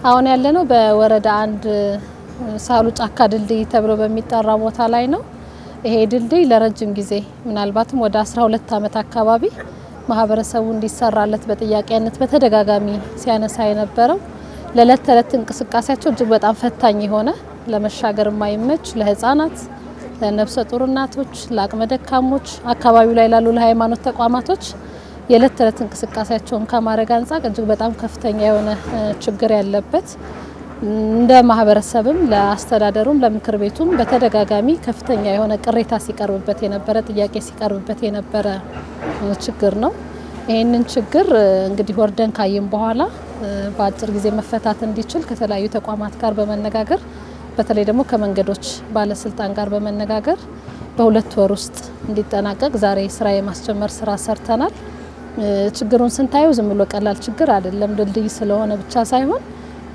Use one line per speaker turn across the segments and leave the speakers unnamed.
አሁን ያለነው በወረዳ 1 ሳሉ ጫካ ድልድይ ተብሎ በሚጠራ ቦታ ላይ ነው። ይሄ ድልድይ ለረጅም ጊዜ ምናልባትም ወደ 12 ዓመት አካባቢ ማህበረሰቡ እንዲሰራለት በጥያቄነት በተደጋጋሚ ሲያነሳ የነበረው ለዕለት ተዕለት እንቅስቃሴያቸው እጅግ በጣም ፈታኝ የሆነ፣ ለመሻገር የማይመች፣ ለህፃናት፣ ለነፍሰ ጡር እናቶች፣ ለአቅመ ደካሞች፣ አካባቢው ላይ ላሉ ለሃይማኖት ተቋማቶች የዕለት ተዕለት እንቅስቃሴያቸውን ከማድረግ አንጻር እጅግ በጣም ከፍተኛ የሆነ ችግር ያለበት፣ እንደ ማህበረሰብም ለአስተዳደሩም ለምክር ቤቱም በተደጋጋሚ ከፍተኛ የሆነ ቅሬታ ሲቀርብበት የነበረ፣ ጥያቄ ሲቀርብበት የነበረ ችግር ነው። ይህንን ችግር እንግዲህ ወርደን ካየን በኋላ በአጭር ጊዜ መፈታት እንዲችል ከተለያዩ ተቋማት ጋር በመነጋገር፣ በተለይ ደግሞ ከመንገዶች ባለስልጣን ጋር በመነጋገር በ2 ወር ውስጥ እንዲጠናቀቅ ዛሬ ስራ የማስጀመር ስራ ሰርተናል። ችግሩን ስንታየው ዝም ብሎ ቀላል ችግር አይደለም። ድልድይ ስለሆነ ብቻ ሳይሆን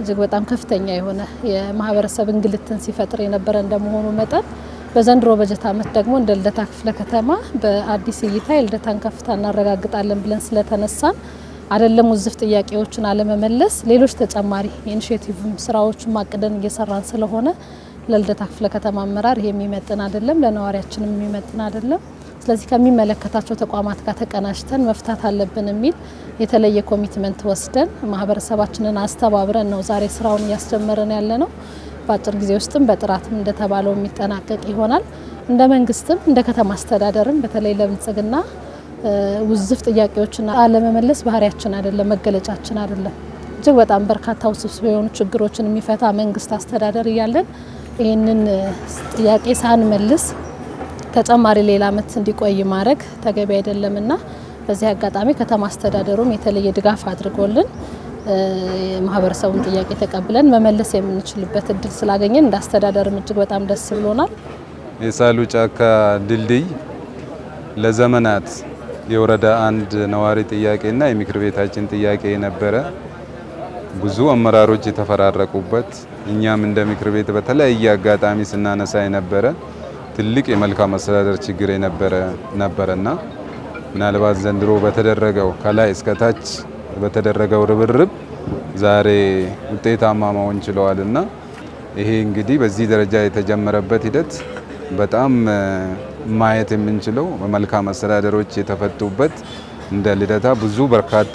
እጅግ በጣም ከፍተኛ የሆነ የማህበረሰብ እንግልትን ሲፈጥር የነበረ እንደመሆኑ መጠን በዘንድሮ በጀት ዓመት ደግሞ እንደ ልደታ ክፍለ ከተማ በአዲስ እይታ የልደታን ከፍታ እናረጋግጣለን ብለን ስለተነሳን አይደለም ውዝፍ ጥያቄዎችን አለመመለስ፣ ሌሎች ተጨማሪ የ initiative ስራዎችን ማቅደን እየሰራን ስለሆነ ለልደታ ክፍለ ከተማ አመራር ይሄ የሚመጥን አይደለም፣ ለነዋሪያችንም የሚመጥን አይደለም። ስለዚህ ከሚመለከታቸው ተቋማት ጋር ተቀናጅተን መፍታት አለብን የሚል የተለየ commitment ወስደን ማህበረሰባችንን አስተባብረን ነው ዛሬ ስራውን እያስጀመረን ያለ ነው። በአጭር ጊዜ ውስጥም በጥራትም እንደተባለው የሚጠናቀቅ ይሆናል። እንደ መንግስትም እንደ ከተማ አስተዳደርም በተለይ ለብልጽግና ውዝፍ ጥያቄዎችን አለመመለስ ባህሪያችን አይደለም፣ መገለጫችን አይደለም። እጅግ በጣም በርካታ ውስብስብ የሆኑ ችግሮችን የሚፈታ መንግስት አስተዳደር እያለን ይህንን ጥያቄ ሳንመልስ ተጨማሪ ሌላ አመት እንዲቆይ ማድረግ ተገቢ አይደለምና በዚህ አጋጣሚ ከተማ አስተዳደሩም የተለየ ድጋፍ አድርጎልን የማህበረሰቡን ጥያቄ ተቀብለን መመለስ የምንችልበት እድል ስላገኘን እንደ አስተዳደርም እጅግ በጣም ደስ ብሎናል።
የሳሉ ጫካ ድልድይ ለዘመናት የወረዳ 1 ነዋሪ ጥያቄና የምክር ቤታችን ጥያቄ የነበረ፣ ብዙ አመራሮች የተፈራረቁበት፣ እኛም እንደ ምክር ቤት በተለያየ አጋጣሚ ስናነሳ የነበረ ትልቅ የመልካም አስተዳደር ችግር የነበረ ነበረና ምናልባት ዘንድሮ በተደረገው ከላይ እስከ ታች በተደረገው ርብርብ ዛሬ ውጤታማ መሆን ችለዋልና ይሄ እንግዲህ በዚህ ደረጃ የተጀመረበት ሂደት በጣም ማየት የምንችለው መልካም አስተዳደሮች የተፈቱበት፣ እንደ ልደታ ብዙ በርካታ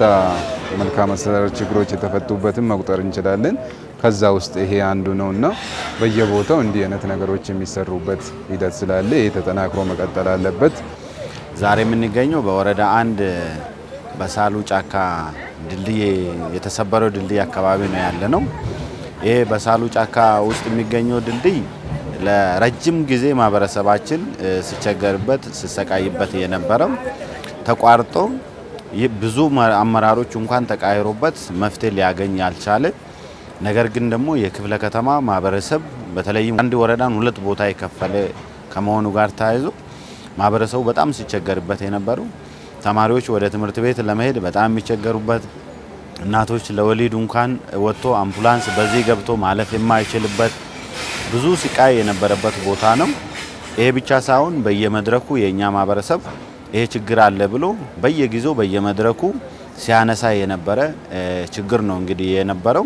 መልካም አስተዳደር ችግሮች የተፈቱበትን መቁጠር እንችላለን። ከዛ ውስጥ ይሄ አንዱ ነውና በየቦታው እንዲህ አይነት ነገሮች የሚሰሩበት ሂደት ስላለ ይሄ ተጠናክሮ መቀጠል አለበት።
ዛሬ የምንገኘው በወረዳ 1 በሳሉ ጫካ ድልድይ፣ የተሰበረው ድልድይ አካባቢ ነው ያለነው። ይሄ በሳሉ ጫካ ውስጥ የሚገኘው ድልድይ ለረጅም ጊዜ ማህበረሰባችን ሲቸገርበት ሲሰቃይበት የነበረው ተቋርጦ ብዙ አመራሮች እንኳን ተቃይሮበት መፍትሄ ሊያገኝ ያልቻለ፣ ነገር ግን ደግሞ የክፍለ ከተማ ማህበረሰብ በተለይም አንድ ወረዳን ሁለት ቦታ የከፈለ ከመሆኑ ጋር ተያይዞ ማህበረሰቡ በጣም ሲቸገርበት የነበረው፣ ተማሪዎች ወደ ትምህርት ቤት ለመሄድ በጣም የሚቸገሩበት፣ እናቶች ለወሊድ እንኳን ወጥቶ አምቡላንስ በዚህ ገብቶ ማለፍ የማይችልበት ብዙ ስቃይ የነበረበት ቦታ ነው። ይሄ ብቻ ሳይሆን በየመድረኩ የእኛ ማህበረሰብ ይሄ ችግር አለ ብሎ በየጊዜው በየመድረኩ ሲያነሳ የነበረ ችግር ነው። እንግዲህ የነበረው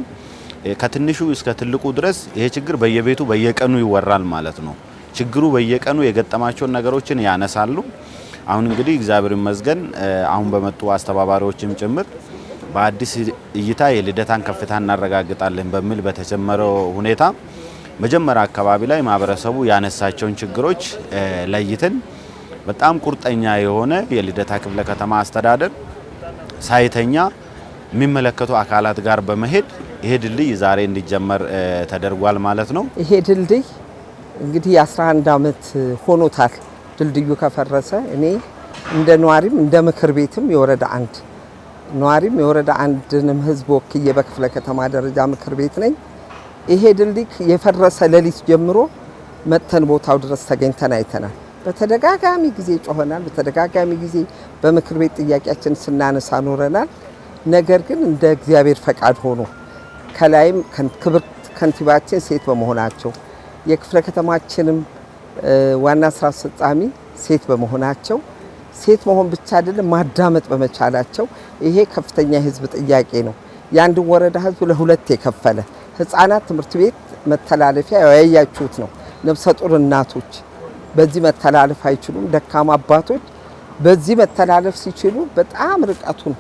ከትንሹ እስከ ትልቁ ድረስ ይሄ ችግር በየቤቱ በየቀኑ ይወራል ማለት ነው። ችግሩ በየቀኑ የገጠማቸውን ነገሮችን ያነሳሉ። አሁን እንግዲህ እግዚአብሔር ይመስገን አሁን በመጡ አስተባባሪዎችም ጭምር በአዲስ እይታ የልደታን ከፍታ እናረጋግጣለን በሚል በተጀመረው ሁኔታ መጀመሪያ አካባቢ ላይ ማህበረሰቡ ያነሳቸውን ችግሮች ለይተን በጣም ቁርጠኛ የሆነ የልደታ ክፍለ ከተማ አስተዳደር ሳይተኛ የሚመለከቱ አካላት ጋር በመሄድ ይሄ ድልድይ ዛሬ እንዲጀመር ተደርጓል ማለት ነው።
ይሄ ድልድይ እንግዲህ የ11 ዓመት ሆኖታል ድልድዩ ከፈረሰ። እኔ እንደ ነዋሪም እንደ ምክር ቤትም የወረዳ 1 ነዋሪም የወረዳ 1ንም ህዝብ ወክዬ በክፍለ ከተማ ደረጃ ምክር ቤት ነኝ። ይሄ ድልድይ የፈረሰ ሌሊት ጀምሮ መጥተን ቦታው ድረስ ተገኝተን አይተናል። በተደጋጋሚ ጊዜ ጮኸናል። በተደጋጋሚ ጊዜ በምክር ቤት ጥያቄያችን ስናነሳ ኖረናል። ነገር ግን እንደ እግዚአብሔር ፈቃድ ሆኖ ከላይም ክብርት ከንቲባችን ሴት በመሆናቸው፣ የክፍለ ከተማችንም ዋና ስራ አስፈጻሚ ሴት በመሆናቸው፣ ሴት መሆን ብቻ አይደለም ማዳመጥ በመቻላቸው ይሄ ከፍተኛ የህዝብ ጥያቄ ነው። የአንድን ወረዳ ህዝብ ለሁለት የከፈለ፣ ህፃናት ትምህርት ቤት መተላለፊያ ያያችሁት ነው። ነፍሰ ጡር እናቶች በዚህ መተላለፍ አይችሉም። ደካማ አባቶች በዚህ መተላለፍ ሲችሉ በጣም ርቀቱን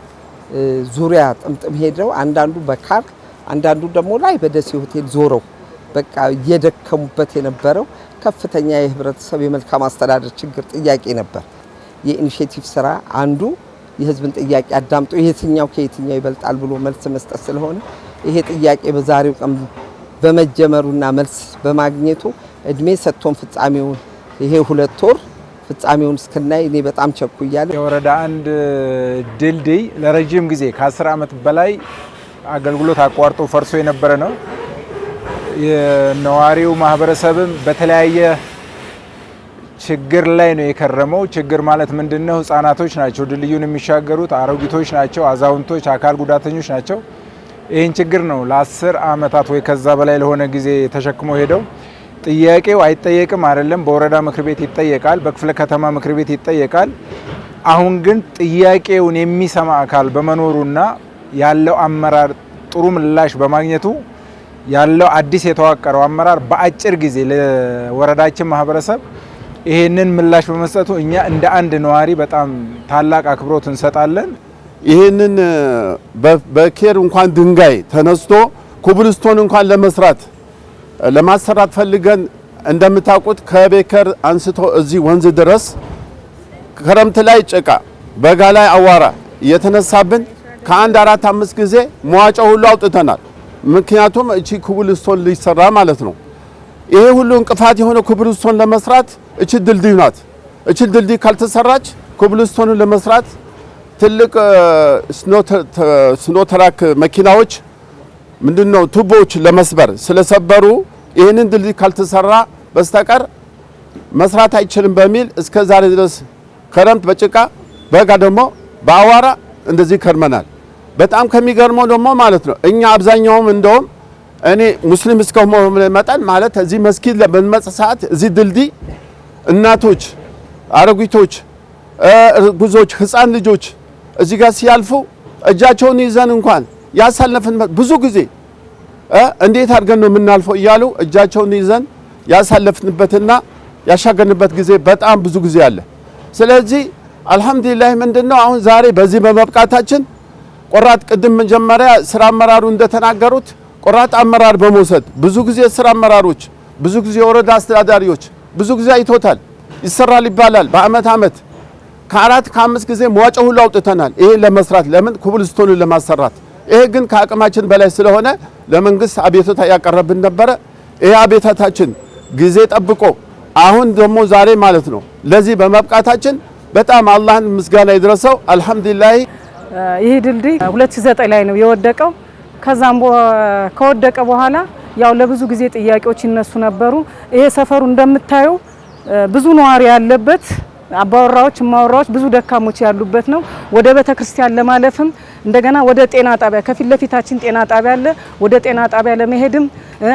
ዙሪያ ጥምጥም ሄደው፣ አንዳንዱ በ car፣ አንዳንዱ ደግሞ ላይ በደሴ ሆቴል ዞረው በቃ እየደከሙበት የነበረው ከፍተኛ የህብረተሰብ የመልካም አስተዳደር ችግር ጥያቄ ነበር። የ initiative ስራ አንዱ የህዝብን ጥያቄ አዳምጦ የትኛው ከየትኛው ይበልጣል ብሎ መልስ መስጠት ስለሆነ፣ ይሄ ጥያቄ በዛሬው ቀን በመጀመሩና መልስ በማግኘቱ እድሜ ሰጥቶን ፍጻሜውን ይሄ 2 ወር ፍጻሜውን እስክናይ እኔ በጣም ቸኩያለሁ።
የወረዳ አንድ ድልድይ ለረጅም ጊዜ ከ10 ዓመት በላይ አገልግሎት አቋርጦ ፈርሶ የነበረ ነው። የነዋሪው ማህበረሰብም በተለያየ ችግር ላይ ነው የከረመው። ችግር ማለት ምንድን ነው? ህጻናቶች ናቸው ድልድዩን የሚሻገሩት፣ አሮጊቶች ናቸው፣ አዛውንቶች፣ አካል ጉዳተኞች ናቸው። ይህን ችግር ነው ለ10 ዓመታት ወይ ከዛ በላይ ለሆነ ጊዜ ተሸክሞ ሄደው። ጥያቄው አይጠየቅም አይደለም፣ በወረዳ ምክር ቤት ይጠየቃል፣ በክፍለ ከተማ ምክር ቤት ይጠየቃል። አሁን ግን ጥያቄውን የሚሰማ አካል በመኖሩና ያለው አመራር ጥሩ ምላሽ በማግኘቱ፣ ያለው አዲስ የተዋቀረው አመራር በአጭር ጊዜ ለወረዳችን ማህበረሰብ ይሄንን ምላሽ በመስጠቱ እኛ እንደ አንድ ነዋሪ በጣም ታላቅ አክብሮት እንሰጣለን።
ይህንን በኬር እንኳን ድንጋይ ተነስቶ ኮብልስቶን እንኳን ለመስራት ለማሰራት ፈልገን፣ እንደምታውቁት ከቤከር አንስቶ እዚህ ወንዝ ድረስ ክረምት ላይ ጭቃ፣ በጋ ላይ አዋራ እየተነሳብን ከአንድ አራት አምስት ጊዜ መዋጮ ሁሉ አውጥተናል። ምክንያቱም እቺ ኮብልስቶን ሊሰራ ማለት ነው። ይሄ ሁሉ እንቅፋት የሆነ ኮብልስቶን ለመስራት እቺ ድልድይ ናት። እቺ ድልድይ ካልተሰራች ኮብልስቶንን ለመስራት ትልቅ ሲኖትራክ መኪናዎች ምንድነው ቱቦዎች ለመስበር ስለሰበሩ፣ ይህንን ድልድይ ካልተሰራ በስተቀር መስራት አይችልም በሚል እስከ ዛሬ ድረስ ክረምት በጭቃ፣ በጋ ደግሞ በአዋራ እንደዚህ ከርመናል። በጣም ከሚገርመው ደግሞ ማለት ነው እኛ አብዛኛውም እንደውም እኔ ሙስሊም እስከመሆኔ መጠን ማለት እዚህ መስጊድ በምንመጣ ሰዓት እዚህ ድልድይ እናቶች፣ አሮጊቶች፣ እርጉዞች፣ ህፃን ልጆች እዚህ ጋር ሲያልፉ እጃቸውን ይዘን እንኳን ያሳለፍን ብዙ ጊዜ፣ እንዴት አድርገን ነው የምናልፈው እያሉ እጃቸውን ይዘን ያሳለፍንበትና ያሻገርንበት ጊዜ በጣም ብዙ ጊዜ አለ። ስለዚህ አልሐምዱሊላህ ምንድነው አሁን ዛሬ በዚህ በመብቃታችን ቆራጥ፣ ቅድም መጀመሪያ ስራ አመራሩ እንደተናገሩት ቆራጥ አመራር በመውሰድ፣ ብዙ ጊዜ ስራ አመራሮች፣ ብዙ ጊዜ የወረዳ አስተዳዳሪዎች ብዙ ጊዜ አይቶታል። ይሰራል ይባላል። በአመት አመት ከአራት ከአምስት ጊዜ መዋጮ ሁሉ አውጥተናል። ይሄ ለመስራት ለምን ኮብልስቶኑን ለማሰራት። ይሄ ግን ከአቅማችን በላይ ስለሆነ ለመንግስት አቤቱታ ያቀረብን ነበረ። ይሄ አቤቱታችን ጊዜ ጠብቆ አሁን ደግሞ ዛሬ ማለት ነው ለዚህ በመብቃታችን በጣም አላህን ምስጋና ይድረሰው። አልሐምዱሊላህ።
ይህ ድልድይ 2009 ላይ ነው የወደቀው። ከዛም ከወደቀ በኋላ ያው ለብዙ ጊዜ ጥያቄዎች ይነሱ ነበሩ። ይሄ ሰፈሩ እንደምታዩ ብዙ ነዋሪ ያለበት፣ አባወራዎች፣ እማወራዎች፣ ብዙ ደካሞች ያሉበት ነው። ወደ ቤተ ክርስቲያን ለማለፍም እንደገና ወደ ጤና ጣቢያ፣ ከፊት ለፊታችን ጤና ጣቢያ አለ። ወደ ጤና ጣቢያ ለመሄድም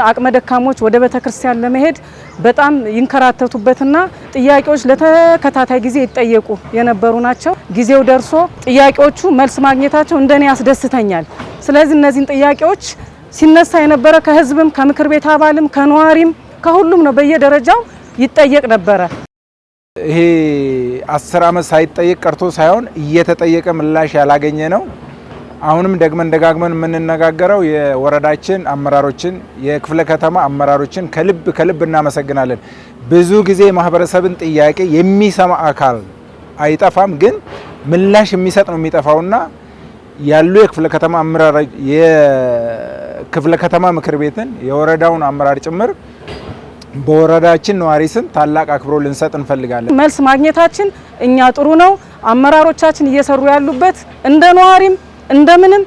አቅመ ደካሞች ወደ ቤተ ክርስቲያን ለመሄድ በጣም ይንከራተቱበትና ጥያቄዎች ለተከታታይ ጊዜ ይጠየቁ የነበሩ ናቸው። ጊዜው ደርሶ ጥያቄዎቹ መልስ ማግኘታቸው እንደኔ ያስደስተኛል። ስለዚህ እነዚህን ጥያቄዎች ሲነሳ የነበረ ከህዝብም፣ ከምክር ቤት አባልም፣ ከነዋሪም፣ ከሁሉም ነው፣ በየደረጃው ይጠየቅ ነበረ።
ይሄ 10 ዓመት ሳይጠየቅ ቀርቶ ሳይሆን እየተጠየቀ ምላሽ ያላገኘ ነው። አሁንም ደግመን ደጋግመን የምንነጋገረው የወረዳችን አመራሮችን፣ የክፍለ ከተማ አመራሮችን ከልብ ከልብ እናመሰግናለን። ብዙ ጊዜ የማህበረሰብን ጥያቄ የሚሰማ አካል አይጠፋም፣ ግን ምላሽ የሚሰጥ ነው የሚጠፋውና ያሉ የክፍለ ከተማ አመራር፣ የክፍለ ከተማ ምክር ቤትን፣ የወረዳውን አመራር ጭምር በወረዳችን ነዋሪ ስም ታላቅ አክብሮት ልንሰጥ እንፈልጋለን።
መልስ ማግኘታችን እኛ ጥሩ ነው። አመራሮቻችን እየሰሩ ያሉበት እንደ ነዋሪም እንደምንም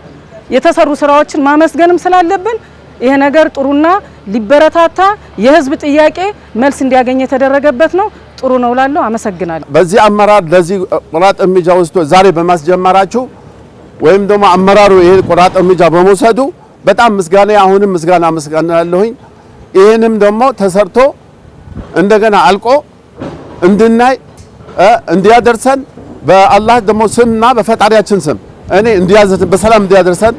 የተሰሩ ስራዎችን ማመስገንም ስላለብን ይሄ ነገር ጥሩና ሊበረታታ፣ የህዝብ ጥያቄ መልስ እንዲያገኝ የተደረገበት ነው። ጥሩ ነው እላለሁ። አመሰግናለሁ።
በዚህ አመራር ለዚህ ቆራጥ እርምጃ ወስዶ ዛሬ በማስጀመራችሁ ወይም ደግሞ አመራሩ ይሄ ቆራጥ እርምጃ በመውሰዱ በጣም ምስጋና፣ አሁንም ምስጋና ምስጋና ያለሁኝ። ይህንም ደግሞ ተሰርቶ እንደገና አልቆ እንድናይ እንዲያደርሰን በአላህ ደግሞ ስምና በፈጣሪያችን ስም እኔ እንዲያዘን በሰላም እንዲያደርሰን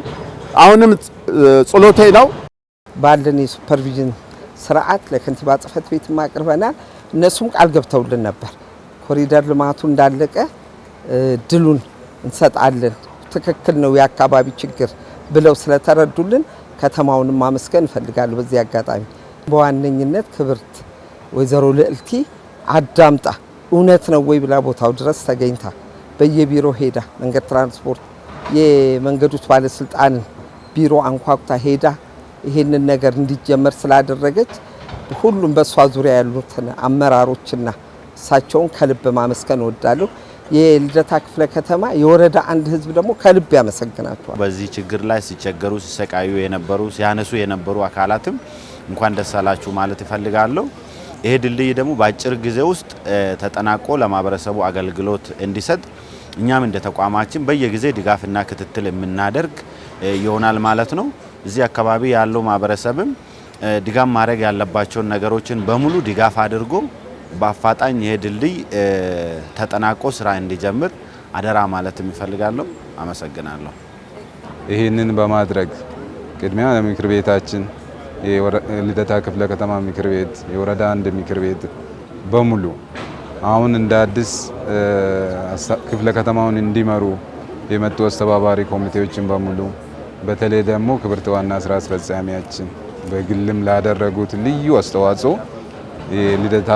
አሁንም ጸሎቴ ነው።
ባለን የ supervision ስርዓት ለከንቲባ ጽሕፈት ቤትም አቅርበናል። እነሱም ቃል ገብተውልን ነበር። ኮሪደር ልማቱ እንዳለቀ ድሉን እንሰጣለን፣ ትክክል ነው የአካባቢ ችግር ብለው ስለተረዱልን ከተማውንም ማመስገን እፈልጋለሁ። በዚህ አጋጣሚ በዋነኝነት ክብርት ወይዘሮ ልዕልቲ አዳምጣ እውነት ነው ወይ ብላ ቦታው ድረስ ተገኝታ በየቢሮ ሄዳ መንገድ ትራንስፖርት የመንገዶች ባለስልጣንን ቢሮ አንኳኩታ ሄዳ ይሄንን ነገር እንዲጀመር ስላደረገች ሁሉም በእሷ ዙሪያ ያሉትን አመራሮችና እሳቸውን ከልብ ማመስገን እወዳለሁ። የልደታ ክፍለ ከተማ የወረዳ አንድ ህዝብ ደግሞ ከልብ ያመሰግናቸዋል።
በዚህ ችግር ላይ ሲቸገሩ ሲሰቃዩ የነበሩ፣ ሲያነሱ የነበሩ አካላትም እንኳን ደስ አላችሁ ማለት እፈልጋለሁ። ይሄ ድልድይ ደግሞ በአጭር ጊዜ ውስጥ ተጠናቆ ለማህበረሰቡ አገልግሎት እንዲሰጥ እኛም እንደ ተቋማችን በየጊዜ ድጋፍና ክትትል የምናደርግ ይሆናል ማለት ነው። እዚህ አካባቢ ያለው ማህበረሰብም ድጋፍ ማድረግ ያለባቸውን ነገሮችን በሙሉ ድጋፍ አድርጎ በአፋጣኝ ይሄ ድልድይ ተጠናቆ ስራ እንዲጀምር አደራ ማለት እፈልጋለሁ። አመሰግናለሁ።
ይህንን በማድረግ ቅድሚያ ለምክር ቤታችን፣ የልደታ ክፍለ ከተማ ምክር ቤት፣ የወረዳ አንድ ምክር ቤት በሙሉ፣ አሁን እንደ አዲስ ክፍለ ከተማውን እንዲመሩ የመጡ አስተባባሪ ኮሚቴዎችን በሙሉ፣ በተለይ ደግሞ ክብርት ዋና ስራ አስፈጻሚያችን በግልም ላደረጉት ልዩ አስተዋጽኦ የልደታ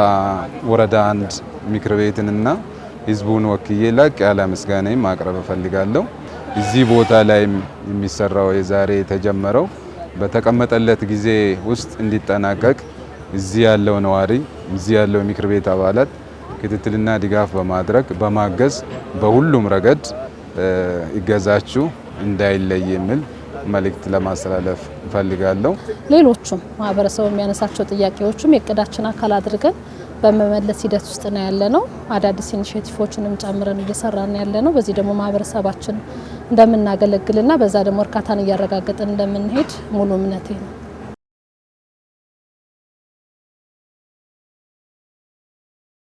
ወረዳ አንድ ምክር ቤትንና ህዝቡን ወክዬ ላቅ ያለ ምስጋናዬን ማቅረብ እፈልጋለሁ። እዚህ ቦታ ላይም የሚሰራው የዛሬ የተጀመረው በተቀመጠለት ጊዜ ውስጥ እንዲጠናቀቅ እዚህ ያለው ነዋሪ፣ እዚህ ያለው ምክር ቤት አባላት ክትትልና ድጋፍ በማድረግ፣ በማገዝ በሁሉም ረገድ እገዛችሁ እንዳይለይ የሚል መልእክት ለማስተላለፍ እፈልጋለሁ።
ሌሎቹም ማህበረሰቡ የሚያነሳቸው ጥያቄዎችም የእቅዳችን አካል አድርገን በመመለስ ሂደት ውስጥ ነው ያለነው። አዳዲስ initiative ኦችንም ጨምረን እየሰራን ያለነው። በዚህ ደግሞ ማህበረሰባችን እንደምናገለግልና በዛ ደግሞ እርካታን እያረጋገጥን እንደምንሄድ ሙሉ እምነቴ ነው።